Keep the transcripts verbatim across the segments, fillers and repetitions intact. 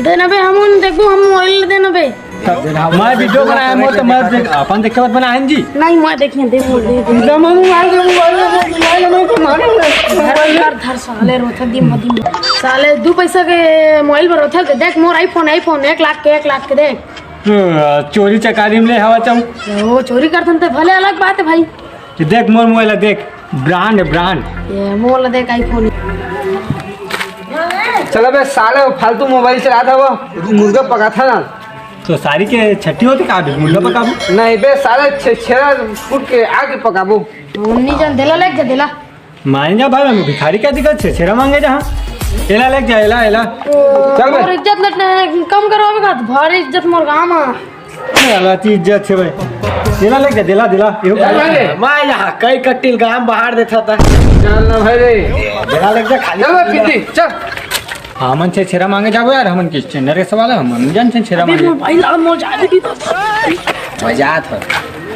दे ना बे, हम उन देखबो, हम मोबाइल दे ना बे। मैं वीडियो बनाए, मोर तो मैं देख, अपन देखे मत बनाए जी। नहीं, मैं देखिए, दे, दे, दे। जब मैं मोबाइल दे, मोबाइल दे, मोबाइल दे, मैं तो मारूंगा। धर, धर, धर, साले रोथे दिम, दिम। साले दू पैसा के मोबाइल पर रोथे, देख मोर iPhone, iPhone, एक लाख के, एक लाख के देख। अ, चोरी चकारी में ले हवा चाहूँ। वो चोरी करथन ते भले अलग बात है भाई। ये देख मोर मोबाइल है, देख, ब्रांड है, ब्रांड। ये मोर ला देख iPhone। चलो बे साले, फालतू मोबाइल चलात हवो, मुर्गा पकात हन। तो सारी के छट्टी होती का बे, मुर्गा पकाबो? नहीं बे साले, छे-, छेरा फुट के आके पकाबो। उन्नी जन देला, लेके जा देला। मान जा भाई, मैं भिखारी का दिक्कत छे, छेरा मांगे जा। एला लेके जा, एला, एला। चल बे। और इज्जत लटना है, कम करो अभी बात, भारी इज्जत मोर गाँव में। अलग चीज इज्जत छे भाई। एला लेके जा, देला, देला। एहो चल भाई। मैं यहाँ कई कट्टिल गांव बाहर देता था। चल ना भाई रे। देला लेके जा, खाली चल भाई, फिर चल। हमन छेरा मांगे जाबो यार, हमन किस चैनल के सवाल है, हमन जन छेरा अबे मांगे। मोर भाई ला, मोर जाने की तो। मैं जात हूँ।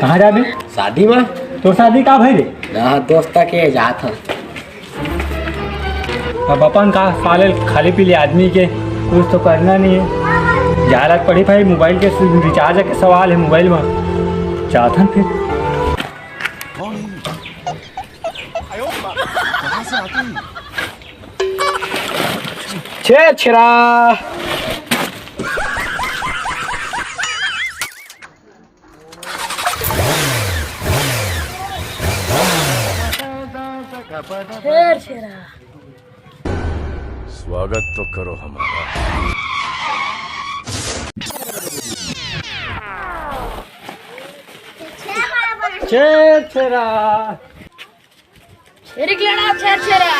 कहाँ जाबे? शादी में। तो शादी का भाई रे? ना, दोस्त के जात हूँ। अब अपन का साले खाली पीले आदमी के कुछ तो करना नहीं है। जालत पड़ी भाई, मोबाइल के recharge के सवाल है मोबाइल में। जाथन फिर। छेरछेरा। छेरछेरा। स्वागत तो करो हमारा। छेरछेरा। छेरी के लेना, छेरछेरा।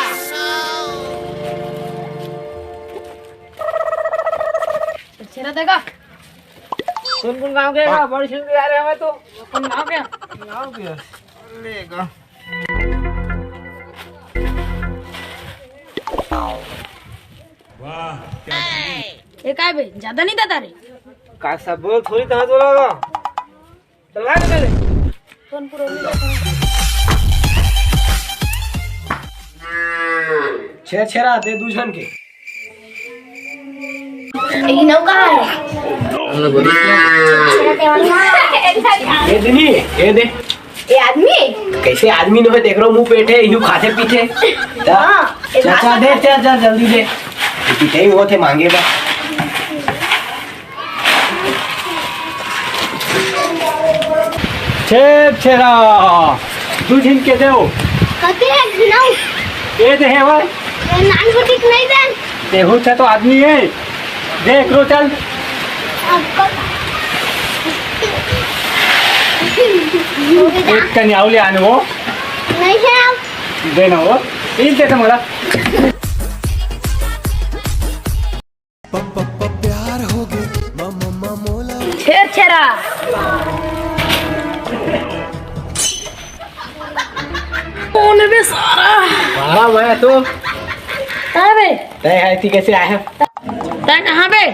छेरछेरा देगा। कौन कौन गांव के? हाँ। बड़ी सुन के आ रहे हैं तो। कौन गांव के? गांव के। लेगा। वाह, क्या चीज। ये काय बे, ज्यादा नहीं देता रे? का सब बोल, थोड़ी तो हाथ बोला होगा। चलवा दे पहले। कौन पुरौनी का? छेरछेरा दे दू झन के। ये नौका है। ये दे नहीं, ये दे। ये आदमी? कैसे आदमी नो है, देख रहा हूँ, मुंह पेट है, यूं खाते पीते। हाँ, ये चाचा, भाषा दे, चल, चल, जल्दी दे। पीते ही वो थे मांगे बा। छेरछेरा, दू झिन के देव। कते है घिनाऊ? ए दे हे भाई। ए नान को ठीक नहीं देन। देहू छे तो आदमी है। देख रो चल। आपको एक कन्याऊ ले आने वो। नहीं है आप। देना वो। तीन दे तो मोला। छेरछेरा। कौन बे सारा? मारा मैं तो। कहाँ बे? तय है, ती कैसे आया? तय कहाँ बे?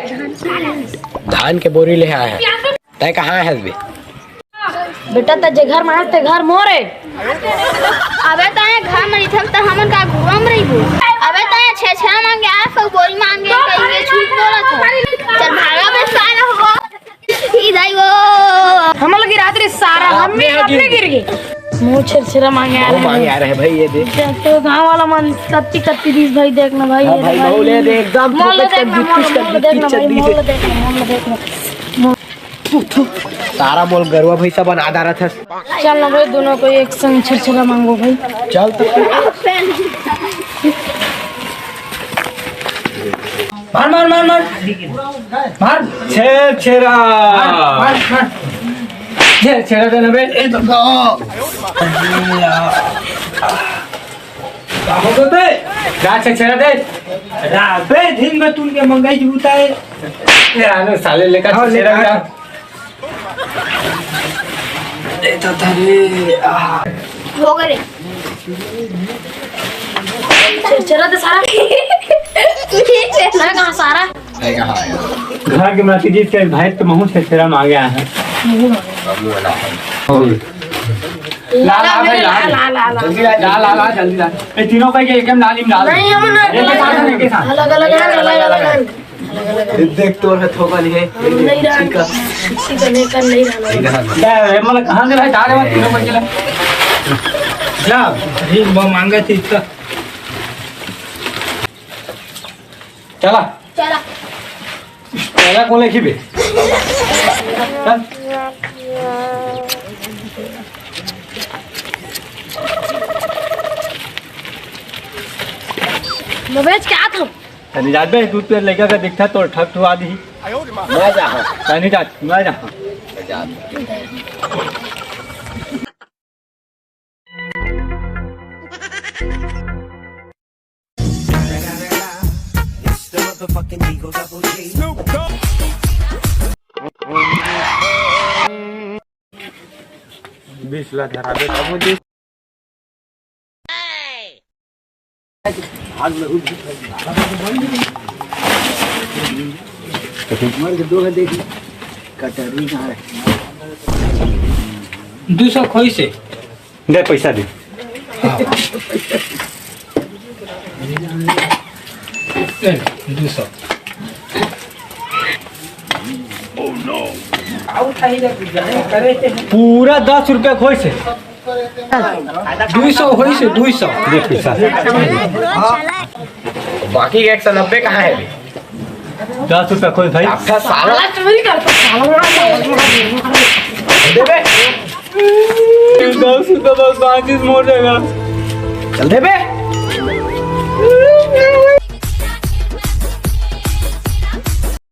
धान के बोरी ले आया है। तय कहाँ है बे? बेटा, त जे घर में हस, ते घर मोर ए। अबे, तय घर में नहीं थम, त हमन का गुआ में रहिबो? अबे, तय छेरछेरा मांगे आ, सब बोरी मांगे, कहीं के झूठ बोलत है। चल भागा बे, साला हो। ई दाई वो। हमन लगी रात रे सारा, हम अपने गिर गए। मुँह छेरछेरा मांगे आ रहे हैं। मांगे आ रहे हैं भाई, ये देख। देख तो गाँव वाला मन कत्ती कत्ती दीस भाई, देख ना भाई, हाँ ये भाई, भाई। मोल ले दे, एकदम मोल फोकट कर देखना, दीस, मोल, कर मोल दीस, देखना कर भाई, दीस। मोल देखना, मोल देखना। सारा मोल गरुआ भैंसा बना डारा था। चल ना भाई, दोनों को एक संग छेरछेरा मांगो भाई। चल तो। मार, मार, मार, मार। मार। छेरछेरा। मार, मार, मार। छेरछेरा देना बे। ए तो का हो गए बे? जा छेरछेरा दे। रा-, बे, दिन में तुन के मंगाई जी बुता है। ए, आने साले लेकर हाँ, छेरछेरा लेकर। जा। ए, तो धरे, आ। हो गए रे। छेरछेरा दे सारा। छेरछेरा कहाँ सारा? घर के माटी जीत के भाई तो महू छेरछेरा मांगे आए हैं। ला, ला, भाई, ला, ला, ला, ला, ला। जल्दी ला, ला, ला, ला, जल्दी ला। ए, तीनों का ये एकदम लाल ही लाल। नहीं, हम ना, एक के साथ, एक के साथ। अलग, अलग है, अलग, अलग है। देख, तोर ह थोकन हे। नहीं रहना। ठीक है। ठीक है, नहीं कर, नहीं रहना। नहीं रहना। क्या है? मतलब, कहाँ से लाए? जा रहे हो? तीनों बजे ला। जा। अरे, वो मांगा थी इसका। चला। चला। चला, कौन लेखी बे? चल। मैं बेच के आत हूँ। तनी जात बे, दूध पियत लइका का दिखता तो ठक ठुआ दी। मैं जा। तनी जात, मैं जा। बीस ला धरा दे, अब दे। मर के दो है, देख। कटरी कहाँ है? दू सौ खोई से। दे पैसा दे। हाँ। ले, दू सौ। पूरा दस रुपया खोई से। दू सौ होई से, दू सौ। देख पैसा। बाकी एक सौ नब्बे कहाँ है अभी? दस रुपया खोई भाई। अच्छा साला। चोरी करता साला। दे बे। दस रुपया बस बाकी मोड़ देगा। चल दे बे।